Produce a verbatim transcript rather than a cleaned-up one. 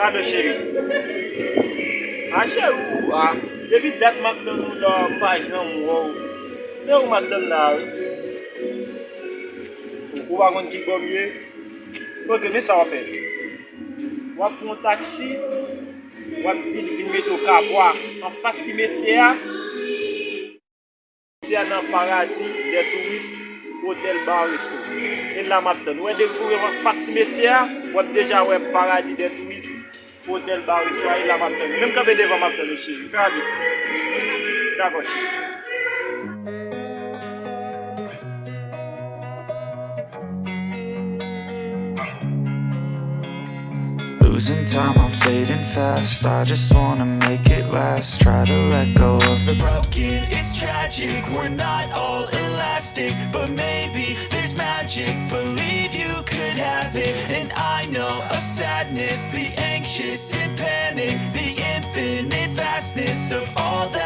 Alo cheri. A cheri ou a. Depi dat m ap tann ou la, m pa janm wè w. Se ou m ap tann la wi. Ou pa konn ki bò m ye? Ok, men sa w ap fè. W ap pran yon taksi, w ap di l vin mete w Kabwa, anfas simetyè a. Simetyè a nan Paradis des Touristes, Hotel Bar Resto. E la m ap tann. Ou wè depi ou rive anfas simetyè a, w ap deja wè Paradis des Touristes, Hotel Bar Resto a, e la m ap tann. Menm kanpe devan m ap tann ou cheri. Fè rapid. Dakò cheri. Losing time, I'm fading fast. I just wanna make it last. Try to let go of the broken. It's tragic, we're not all elastic. But maybe there's magic. Believe you could have it. And I know of sadness, the anxious and panic, the infinite vastness of all that.